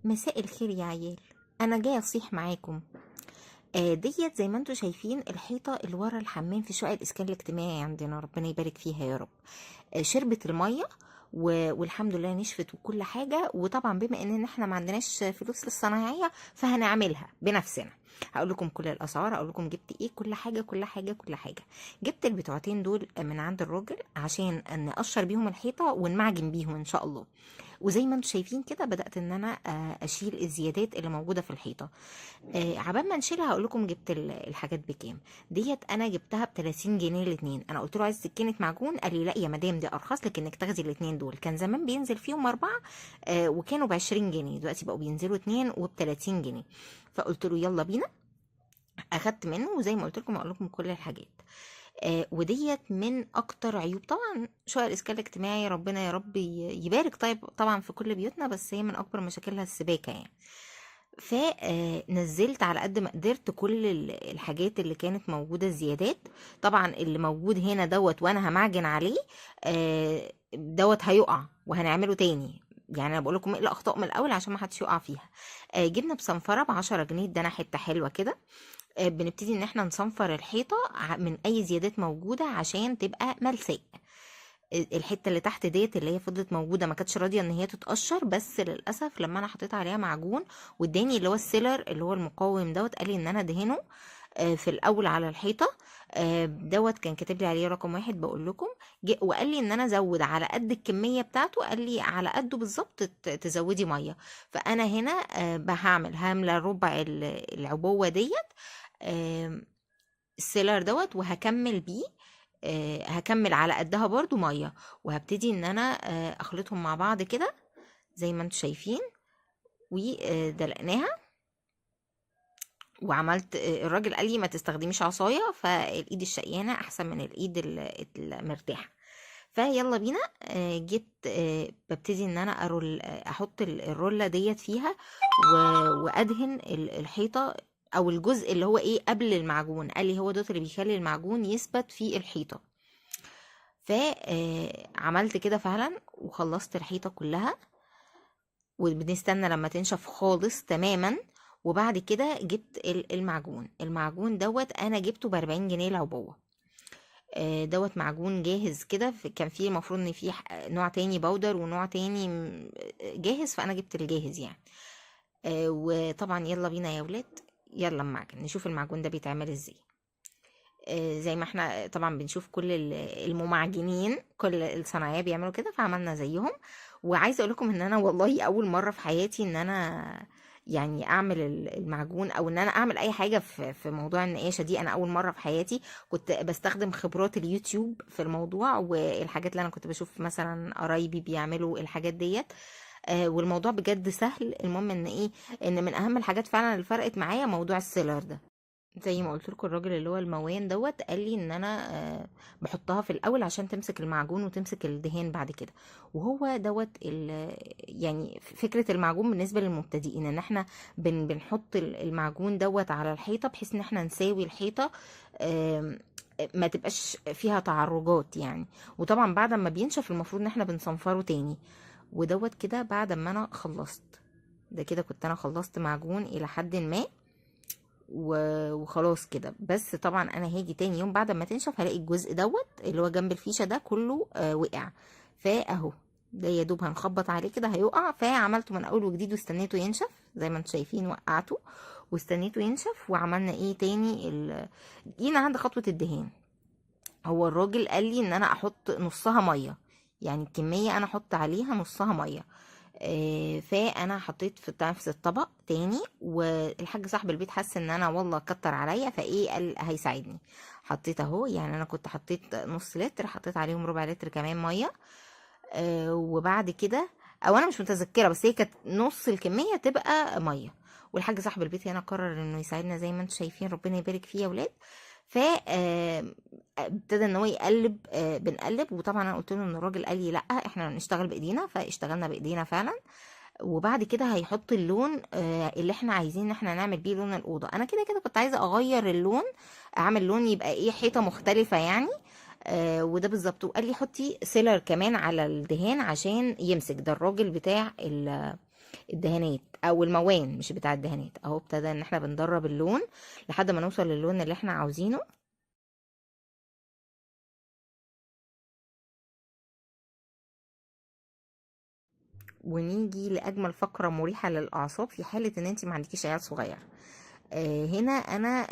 مساء الخير يا عيال. انا جاية اصيح معاكم. ديت زي ما انتم شايفين الحيطة اللي ورا الحمام في شقه الاسكان الاجتماعي عندنا، ربنا يبارك فيها يا رب. شربت المية والحمد لله نشفت وكل حاجه. وطبعا بما ان احنا ما عندناش فلوس للصنايعيه فهنعملها بنفسنا. هقول لكم كل الاسعار، هقول لكم جبت ايه، كل حاجة كل حاجة كل حاجة. جبت البتوعتين دول من عند الراجل عشان نقشر بيهم الحيطة ونمعجن بيهم ان شاء الله. وزي ما انتم شايفين كده بدات ان انا اشيل الزيادات اللي موجودة في الحيطة. عبال ما نشيلها هقول لكم جبت الحاجات بكام. ديت انا جبتها ب 30 جنيه الاثنين. انا قلت له عايز سكينة معجون، قال لي لا يا مدام دي ارخص لك انك تاخدي الاثنين دول. كان زمان بينزل فيهم اربعة وكانوا ب 20 جنيه، دلوقتي بقوا بينزلوا اتنين وب 30 جنيه. فقلت له يلا بينا، اخدت منه. وزي ما قلت لكم اقول لكم كل الحاجات. وديت من اكتر عيوب طبعا شقق الاسكان الاجتماعي، ربنا يا رب يبارك طيب طبعا في كل بيوتنا، بس هي من اكبر مشاكلها السباكه يعني. فنزلت على قد ما قدرت كل الحاجات اللي كانت موجودة الزيادات. طبعا اللي موجود هنا دوت وانا همعجن عليه دوت هيقع وهنعمله تاني. يعني انا بقول لكم ايه الاخطاء من الاول عشان ما حدش يقع فيها. جبنا بصنفره ب10 جنيه، ادانا حتة حلوة كده. بنبتدي ان احنا نصنفر الحيطة من اي زيادات موجودة عشان تبقى ملساء. الحتة اللي تحت ديت اللي هي فضلت موجودة ما كانتش راضية ان هي تتقشر، بس للاسف لما انا حطيت عليها معجون واداني اللي هو ال sealer اللي هو المقاوم دوت، قال لي ان انا ادهنه في الاول على الحيطة. دوت كان كاتب لي عليه رقم 1 بقول لكم، وقال لي ان انا ازود على قد الكمية بتاعته، قال لي على قده بالظبط تزودي مية. فانا هنا هعمل ربع العبوه ديت ال sealer دوت، وهكمل بيه، هكمل على قدها برضو مية، وهبتدي ان انا اخلطهم مع بعض كده زي ما انتم شايفين. ودلقناها وعملت، الراجل قال لي ما تستخدميش عصاية، فالايد الشقيانه احسن من الايد المرتاحه. فيلا بينا. جبت، ببتدي ان انا ارول، احط الرولة ديت فيها وادهن الحيطة او الجزء اللي هو ايه قبل المعجون. قال لي هو دوت اللي بيخلي المعجون يثبت في الحيطة. فعملت كده فعلا وخلصت الحيطة كلها، وبنستنى لما تنشف خالص تماما. وبعد كده جبت المعجون. المعجون دوت انا جبته ب40 جنيه العبوه. دوت معجون جاهز كده، كان فيه المفروض ان فيه نوع تاني powder ونوع تاني جاهز، فانا جبت الجاهز يعني. وطبعا يلا بينا يا ولاد، يلا المعجن نشوف المعجون ده بيتعمل ازاي. زي ما احنا طبعا بنشوف كل الممعجنين كل الصناعية بيعملوا كده، فعملنا زيهم. وعايزه اقول لكم ان انا والله اول مرة في حياتي ان انا يعني اعمل المعجون او ان انا اعمل اي حاجة في موضوع النقاشه دي. انا اول مرة في حياتي كنت بستخدم خبرات اليوتيوب في الموضوع والحاجات اللي انا كنت بشوف مثلا قرايبي بيعملوا الحاجات ديت. والموضوع بجد سهل. المهم ان ايه، ان من اهم الحاجات فعلا اللي فرقت معايا موضوع ال sealer ده. زي ما قلت لكم الراجل اللي هو الموان دوت قال لي ان انا بحطها في الاول عشان تمسك المعجون وتمسك الدهان بعد كده. وهو دوت يعني فكرة المعجون بالنسبة للمبتدئين، ان احنا بنحط المعجون دوت على الحيطة بحيث ان احنا نساوي الحيطة، ما تبقاش فيها تعرجات يعني. وطبعا بعد ما بينشف المفروض ان احنا بنصنفره تاني. ودوت كده بعد ما انا خلصت ده كده كنت انا خلصت معجون الى حد ما وخلاص كده. بس طبعا انا هاجي تاني يوم بعد ما تنشف هلاقي الجزء دوت اللي هو جنب الفيشه ده كله وقع. فاهو ده يا دوب هنخبط عليه كده هيقع. فعملته من اول وجديد واستنيته ينشف زي ما انتم شايفين، وقعته واستنيته ينشف. وعملنا ايه تاني، جينا عند خطوة الدهان. هو الراجل قال لي ان انا احط نصها مية، يعني الكمية انا احط عليها نصها مية. فانا حطيت في نفس الطبق تاني، والحاج صاحب البيت حس ان انا والله كتر عليا، فايه قال هيساعدني. حطيت اهو، يعني انا كنت حطيت نص لتر، حطيت عليهم ربع لتر كمان مية. وبعد كده، او انا مش متذكرة، بس هي كانت نص الكمية تبقى مية. والحاج صاحب البيت هنا قرر انه يساعدنا زي ما انتم شايفين، ربنا يبارك فيه يا ولاد. ف ابتدى ان هو يقلب، بنقلب. وطبعا انا قلت له ان الراجل قال لي لا احنا نشتغل بايدينا، فاشتغلنا بايدينا فعلا. وبعد كده هيحط اللون اللي احنا عايزين ان احنا نعمل بيه لون الاوضة. انا كده كده كنت عايزه اغير اللون، اعمل لون يبقى ايه حيطة مختلفة يعني. وده بالظبط. وقال لي حطي sealer كمان على الدهان عشان يمسك. ده الراجل بتاع الدهانات او الموان مش بتاع الدهانات. اهو ابتدى ان احنا بندرب اللون لحد ما نوصل للون اللي احنا عاوزينه. ونيجي لاجمل فقره مريحه للاعصاب في حاله ان انت ما عندكيش عيال صغير. هنا انا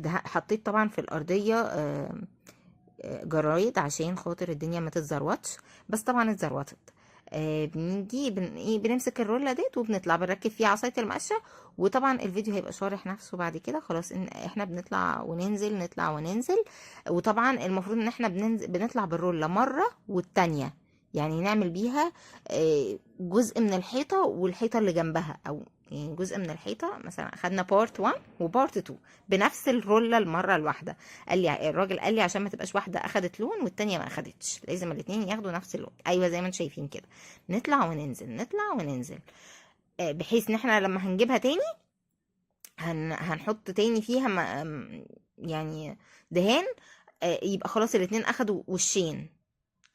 حطيت طبعا في الارضية جرايد عشان خاطر الدنيا ما تتزروتش، بس طبعا اتزروتت. بنيجي بنمسك الرولة ديت وبنطلع بنركب فيها عصاية المقشة، وطبعا الفيديو هيبقى شارح نفسه بعد كده. خلاص ان احنا بنطلع وننزل، نطلع وننزل، وطبعا المفروض ان احنا بنطلع بالرولة مرة والتانية، يعني نعمل بيها جزء من الحيطة والحيطة اللي جنبها، او يعني جزء من الحيطة مثلا اخدنا part 1 و part 2 بنفس الرولة المرة الواحدة. الراجل قال لي عشان ما تبقاش واحدة اخدت لون والتانية ما اخدتش، لازم الاتنين ياخدوا نفس اللون. ايوه زي ما انتم شايفين كده، نطلع وننزل، نطلع وننزل، بحيث ان احنا لما هنجيبها تاني هنحط تاني فيها يعني دهان، يبقى خلاص الاتنين اخدوا وشين.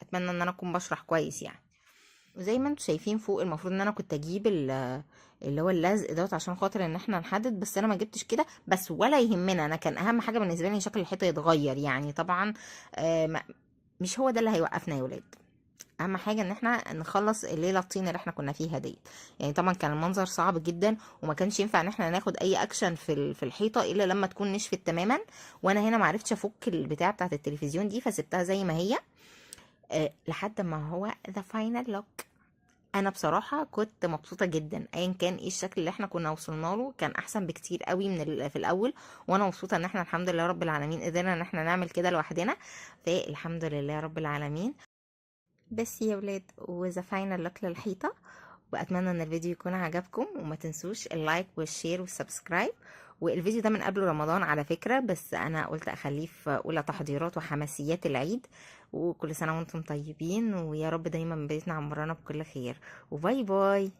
اتمنى ان انا اكون بشرح كويس يعني. وزي ما انتم شايفين فوق المفروض ان انا كنت اجيب اللي هو اللزق دوت عشان خاطر ان احنا نحدد، بس انا ما جبتش كده، بس ولا يهمنا. انا كان اهم حاجة بالنسبة لي شكل الحيطة يتغير يعني. طبعا، مش هو ده اللي هيوقفنا يا ولاد، اهم حاجة ان احنا نخلص الليلة الطين اللي احنا كنا فيها ديت يعني. طبعا كان المنظر صعب جدا، وما كانش ينفع ان احنا ناخد اي اكشن في الحيطة الا لما تكون نشفت تماما. وانا هنا ما عرفتش افك البتاع بتاعت التلفزيون دي، فسبتها زي ما هي، لحد ما هو the final look. انا بصراحة كنت مبسوطة جدا، ايا كان ايه الشكل اللي احنا كنا وصلنا له كان احسن بكتير قوي من في الاول. وانا مبسوطة ان احنا الحمد لله رب العالمين قدرنا ان احنا نعمل كده لوحدنا، فالحمد لله رب العالمين. بس يا ولاد، و the final look للحيطه. واتمنى ان الفيديو يكون عجبكم، وما تنسوش ال like وال share وال subscribe. والفيديو ده من قبل رمضان على فكرة، بس انا قلت اخليه في اولى تحضيرات وحماسيات العيد. وكل سنة وانتم طيبين، ويا رب دايما بيتنا عمرنا بكل خير. و bye bye.